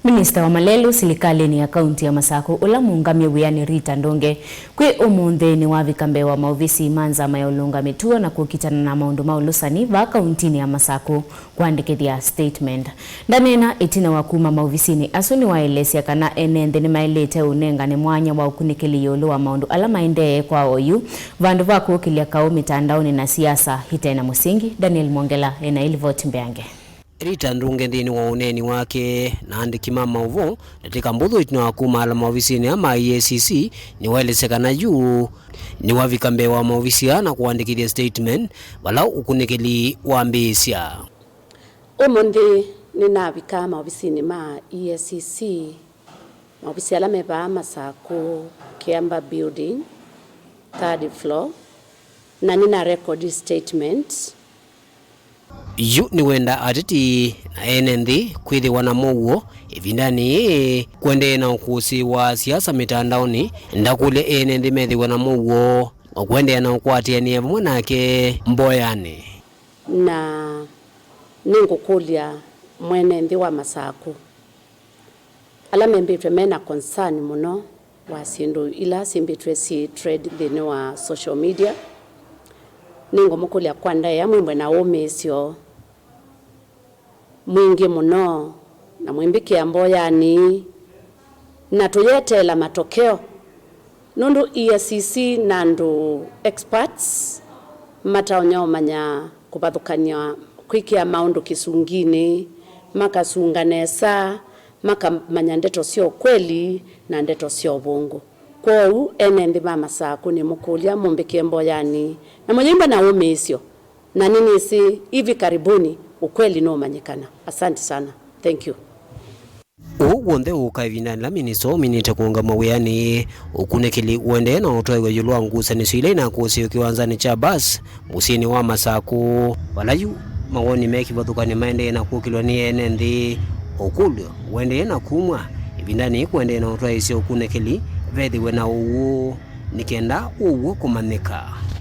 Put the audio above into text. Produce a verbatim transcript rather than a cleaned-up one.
Minista wa malelũ silikalĩnĩ ya kaunti ya Masakũ, ũla mũũngamye wĩanĩ Rita Ndũnge, kwĩ ũmũnthĩ nĩwavika mbee wa maovisi ma nzama ya ũlũnga mĩtuo na kũkitana na maũndũ ma ũlũsani vaa kauntinĩ ya Masakũ kũandĩkĩthya statement. Ndaneena ĩtina wa kuma maovisinĩ asu, nĩwaelesya kana ene nthĩ nĩmaĩlĩte ũnengane mwanya wa ũkunĩkĩli ĩũlũ wa maũndũ ala maendee kwa oyu, vandũ va kũkĩlya kaũ mĩtandaonĩ na siasa ite na mũsingi. Daniel Mwongela ena ĩlivoti mbeange. Rita Ndũnge nthĩnĩ wa ũneeni wake na andĩki ma maũvoo ndatĩka mbũthũ ĩtina wa kumaala maovisinĩ aa ma E A C C, nĩwaelesya kana yu nĩwavika mbee wa maovisi aa na kũandĩkĩthya statement vala ũkunĩkĩli wambĩĩsya. Ũmũnthĩ nĩnavika maovisinĩ ma E A C C, maovisi ala me vaa Masakũ, Kĩamba Building, third floor, na nĩna record statement. Yu nĩwenda ateti na ene nthĩ kwĩthĩwa na mũuo ĩvindanĩ yĩĩ, kũendee na ũkũsĩ wa siasa mĩtandaonĩ. Ndakũlya ene nthĩ methĩwe na mũuo wa kũendeea na ũkwatĩanĩa vamwe nake mboyanĩ. Na nĩngũkũlya mwene nthĩ wa Masakũ, ala membĩtwe mena concern mũno wa syĩndũ ila syĩmbĩtwe syĩ trend nthĩnĩ wa social media, nĩngũmũkũlya kwa ndaĩa mwĩmbwe na ũmĩĩsyo mwingĩ mũno na mwĩmbĩkĩa mboyanĩ, na tũyeteela matokeo, nũndũ E A C C na andũ experts mataonya ũmanya kũvathũkany'a kwĩkĩa maũndũ kĩsunginĩ, makasunga nesa, makamanya ndeto sya ũkweli na ndeto sya ũvũngũ. Kwoou, ene nthĩ ma Masakũ nĩmũkũlya mũmbĩkĩe mboyanĩ na mũyĩmbwe na ũmĩĩsyo, na nĩnĩsĩ hivi karibuni ũkweli nũũmanyĩkana. Asante sana. Thank you. Ũu w'onthe ũũka ĩvindanĩ yĩla minista ũminĩte kũũngamw'a wĩanĩ. Ũkunĩkĩli ũendee na ũtwaĩwe ĩũlũ wa ngusanĩsyo ila inakũsĩĩwe kĩwanzanĩ kya bus mũsyĩnĩ wa Masakũ, vala yu mawoni me kĩvathũkany'o maendee na kũkĩlwa nĩ ene nthĩ. Ũkũlyo ũendee na kumw'a ĩvindanĩ yĩĩ kũendee na ũtwaĩĩsya ũkunĩkĩli vethĩwe na ũw'o nĩ kenda ũw'o kũmanyĩka.